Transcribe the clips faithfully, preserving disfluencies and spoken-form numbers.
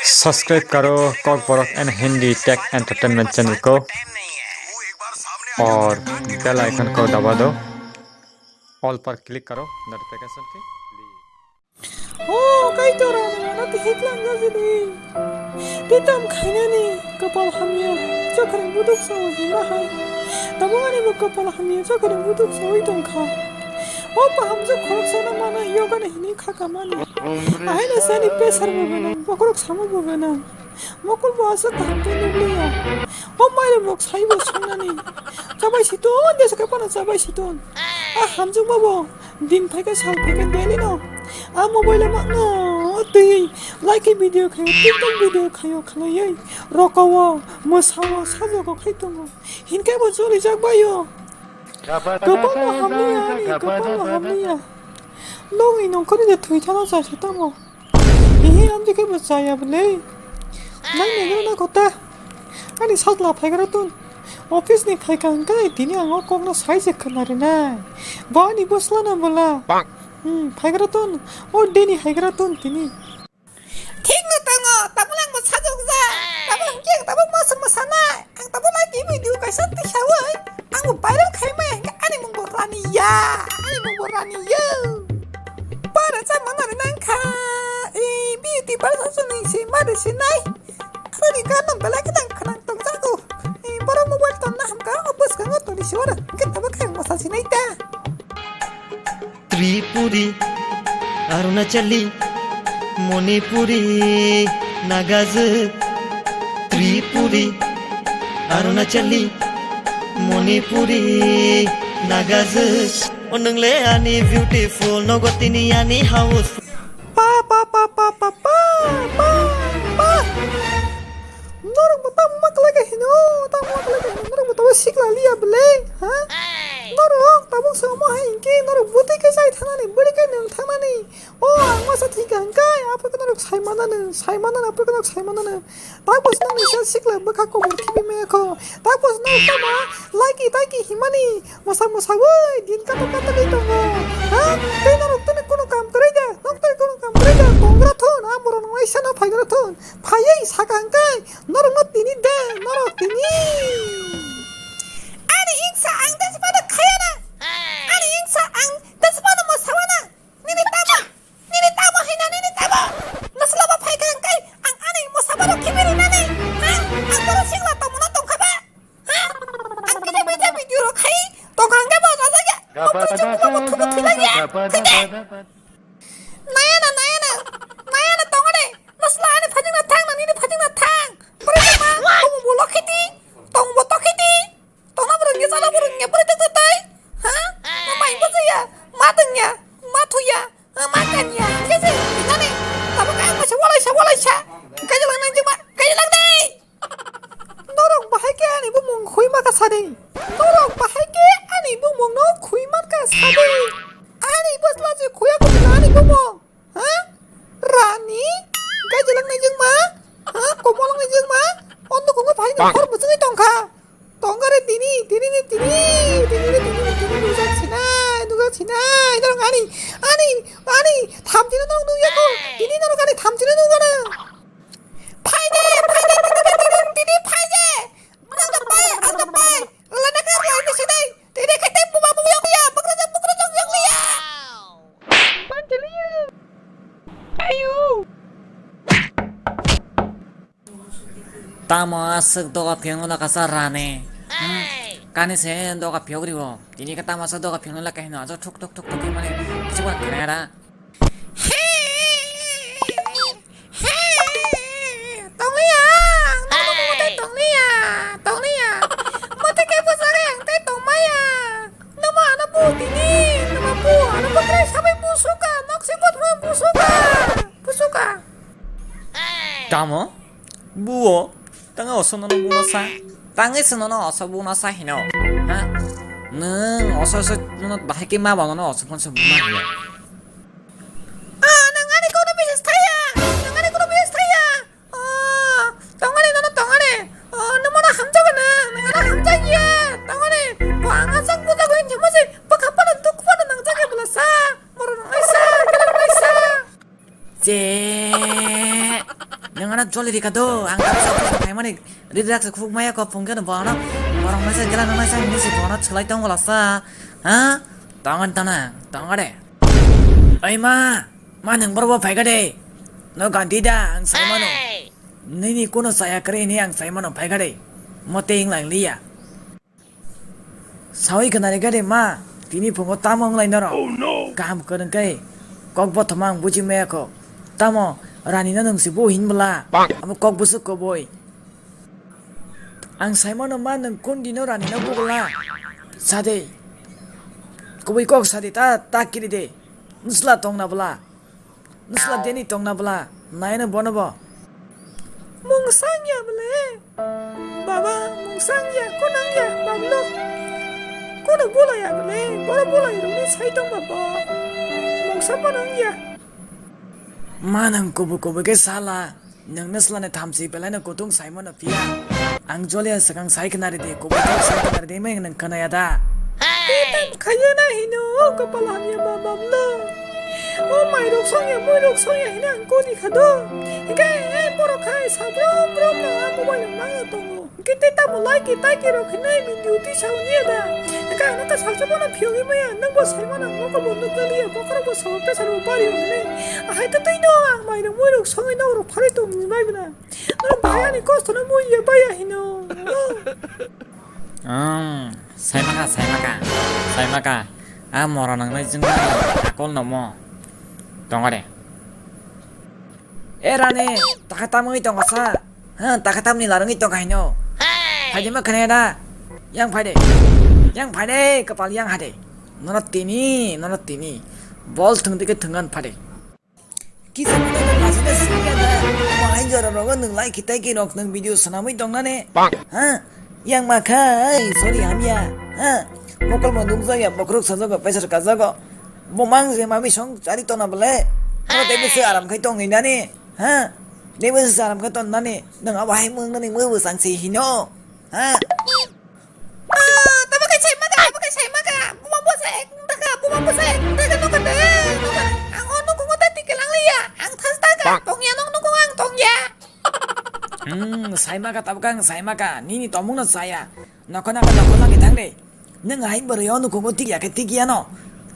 सब्सक्राइब करो कॉकबोरक एंड Hindi take entertainment channel को और बेल आइकन को दबा दो, ऑल पर क्लिक करो नोटिफिकेशन के लिए। O kaitor, ano tihiklang jajini. Titam khainani kapal hamya, chokharang buduk sao hima hai. Tabuk ani bo kapal hamya, chokharang buduk sawi tongkha. O pahamjak khoroksa no mana yoga ni hini kha kamani. Ahaino sani pesar bo gwnang, bokhorok samo bo gwnang. Mokol bo aswk kaham khe nugliya. O mairok rok saibo songnani. Chabai siton, desa khe phano chabai siton. A hamjwkma bo din phaikhe sal phaikhe daily no. A mobile o makno twi like video khayo, TikTok video khayo khwlaiwi. Rokao, mwsao, sajogo khai tongo. Hinkhe bo cholijak baio. Kwbangma hamliya ani, kwbangma hamliya. Nokni nongkhorni de thwi thana chai se tamo. Hihi, amtwi khe bo chaya bwle. Nang nengro na kota. Ani sakla phaigra tun. Office ni phaikha hwnkhe tini ang o kokno sai se khna rinai. Bo ani bwsla na bwla. Hmm, phaigra tun. O deni haigra tun tini. Thik no tongo, tabuk ang bo sajokjak. Tabuk hwnkhe ang tabuk masa masa nai. Ang tabuk lai twi video kaisa twi saui. Ang bo viral khai mai hwnkhe ani mung bo Rani ya. Ani mung bo Rani ya. Para cha mano ri nang kha. E, beauty bar sa sa nai se ma de se nai. Ani gan no belai khe tang khnang tong jago. E, borok mobile tong na hamka, o bwskango toni se oro. Hwnkhe tabuk khe ang masa se nai ta. Tripuri, Arunachali, Manipuri, Nagajwk. Tripuri, Arunachali, Manipuri, Nagajwk. O nwngle ani beautiful, nogo tini ani house. Pa, pa, pa, pa, pa, pa, pa, pa. Norok bo tamo ma kwlai kha hino, tamo ma kwlai kha hino, norok bo tamo sikla liya bwle, ha? Norok tabuk se omo hai hinkhe norok bwtwi khe chai thangnani, bwrwi khe nwng thangnani. O ang masa thwi kha hwnkhe, aphuru khe norok sai mananw, sai mananw, aphuru khe norok sai mananw. Tabuk se nokni sal sikla bwkha kobor khibi maya kho. Tabuk se norok tamo laki taki himani, mwsa mwsa wi din katok katok wi tongo. Ha? Tei norok tini kunu kam kwrwi da, nok tei kunu kam kwrwi da, tongra thun, a borok nang waisa no phaigra thun. Phaiwi sakha hwnkhe norokno tini de, norok tini. Ani himsa ang tei phano khayana. Ani himsa ang tei phano mwsawana. Nini tamo, nini tamo hina, nini tamo. Mwsla bo phaikha hwnkhe ang ani mwsa borok khibi rinani. Ha? Ang borok singla tongmano tongkha ba? Ha? Ang tini bai jai video rok khai tongkha hwnkhe bo rajak ya. Nayana, nayana, nayana tongare. Nasla ani phajingna thang, nini phajingna thang. Bwrwi ma, tongbo lokhiti, tongbo tokhiti. Tongna bwrwngya, chana bwrwngya, bwrwi tongthotai. Ha? Ma mai bwsaya, ma tongya, ma thuya, ma kanya. Kese, nani, tamo kaya masa walaisa, walaisa. Kaya lang nang jima, kaya lang dei. Norok bahai khe ani bumung khuima kha sadi. Norok bahai khe ani bumung no khuima kha sadi. Ani bwsla se khuya khuya ani bumung. Ha? Rani? Gaijalak naijak ma? Ha? Komolok naijak ma? Ondo kongo phai no hor bwswngwi tongkha. Tongkha re tini, tini ni tini, tini ni tini ni tini nujak sinai, nujak sinai. Norok ani, ani, ani thamchino norok nukya kho. Tini norok ani thamchino nukya na. Phai de, phai de, tini, tini, tini phai de. Ang da pai, ang da pai. Lana kar lai ni sinai. Tini kete buba buba yang liya, bakra jang bakra jang yang liya. Ayu. Tamo aswk doga phiyokno lakha sa rani. Hmm. Kani se doga phiyok ribo. Tini khe tamo aswk doga phiyokno lakha hino. Ajo thuk thuk thuk thuk mane. Kichwa khnaya da. Tongliya, ang nono mothe tongliya, tongliya. Mothe khe bwsari ang tei tongmaya. Nomo ano bu tini, nomo bu, ano bwkrwi sabai busuka, noksi bwthrwi busuka, busuka. Tamo? Buo? Tanga oso nono buno sa? Tangwi se nono oso buno sa hino? Ha? Nwng oso oso nono bahai khe ma ba nono oso phone se buno hino? Ah, nang ani kono bises thaya. Nang ani kono bises thaya. Ah, tongani nono tongani. Ah, nung mano hamjago nang. Nang ano hamjagya. Tongani. Bo ang aswk bujago hinjamo se. Bwkha phano duk phano nang jagya bwla sa. Moro nang ai sa. Kala nang ai sa. Je. Yang anak joli rika do, ang tak sa phaimani ridrak se khuk maya ko phungke no bono. Borok naisa gela naisa ni si bono chwlai tong wala sa. Ha? Tongan tana, tonga de. Oi ma, ma nang borbo phaika de. No ganti da ang sai mano. Nini kono saya kare ni ang sai mano phaika de. Mote ing lang liya. Sawi khnari gade ma, tini phungo tamo wnglai norok? Kaham kwrwng khe kok bothoma ang buji maya kho. Tamo rani no nwng se bo hin bwla? Abo kok bwswk koboi. Ang sai mano ma, nwng kun dino rani no bugla? Sade. Kubui kok sade ta, ta kiri de. Nwsla tongna bwla? Nwsla deni tongna bwla? Naino bono bo. Mungsang ya bwle? Baba, mungsang ya, kunang ya, bablo. Kono bula ya bwle? Boro bula ya runi sai tong babo. Mungsa panang ya. Ma nang kubu kubu ke sala. Nang nwsla ne thamsi belai no kutung sai mano. Tia, ang jolia swkang sai khna ridi, kubui kok sai khna ridi, meng nang khna ya da? Tei tam khaya na hino, o kapal hamya ba bamlo. O mairok songya, muirok songya hino ang koni khado. Hingke, eh, borok khai sabrom brom no a mobile no nangya tongo. Hingke tei tamo like, tai ke rok hinai video tisa oniya da. Hingke ano ta salsa bono phiyogwi maya, nang bo sai mano, mokol bo nukya liya, bokhorok bo sabo pressure bo bari o hinai. Ahai to tei no ang mairok muirok songwi nok rok pharwi tongwi mai bwna. Oro bhai ani kosto no mui ye baya hino. Ang, saimaka, saimaka, saimaka. A moro nangnai jwng akol no mo. Tongo de. E rani, takha tamwi tongo sa. Ha, takha tamni larwngwi tongkha hino. Phaidi ma khne da. Yang phaidi. Yang phaidi, kapal yang hade. Nono tini, nono tini. Bol thwng dike thwngan phaidi. Kisa mano no kasina singya da. Mo hai jora rogo nwng lai khitai ki rok nwng video swnamwi tongnani. Ha? Yang ma khai, sorry hamya. Ha? Mokol mo nukjak ya, bokrok sajak, paisa kajago. Bo mang je mami song chari tona bole. Mo tei bwswk aram khai tongwi nani. Ha? Tei bwswk aram khai ton nani. Nwng abo hai mung nani mui bwsang se hino. Ha? Ah, tamo kai sai maka, tamo kai sai maka. Buma bwsa ek taka, buma bwsa ek taka no kate, no kate. Ang o nukungo ta tike lang liya. Ang thas taka. Tongya nong nukung ang tongya. Hmm, sai maka tabuk ang sai maka. Nini tomung no saya. Nokho naka nokho lagi thang de. Nwng hai bwrwi o nukungo tikya khe tikya no.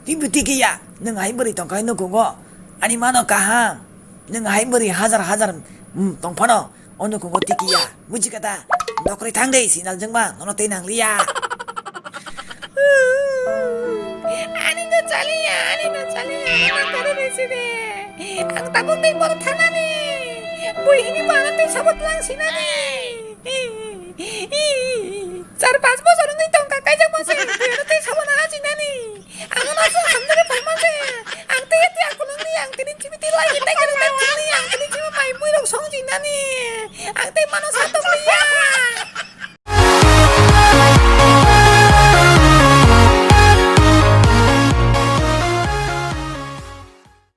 Tibu tikya. Nwng hai bwrwi tongkhai nukungo. Ani mano kaham. Nwng hai bwrwi hajar hajar, hmm, tongphano. O nukungo tikiya, buji kata. Nokri thang de, sinal jengma, nono tei nangliya. Ani no chaliya, ani no chaliya, ani no chaliya sini. Ang tabuk tei bor thanani. Bui hini bana tei sabot lang sinani. Char panch bosor ni tongka kaijak bose, bui hini tei sabot na sinani. Ang no se hamjak pai manse. Ang tei tei aku nang ni, ang tini chibi tei lai tei kene tei ni, ang tini chibi mai mui rok song jinani. Ang tei mano sa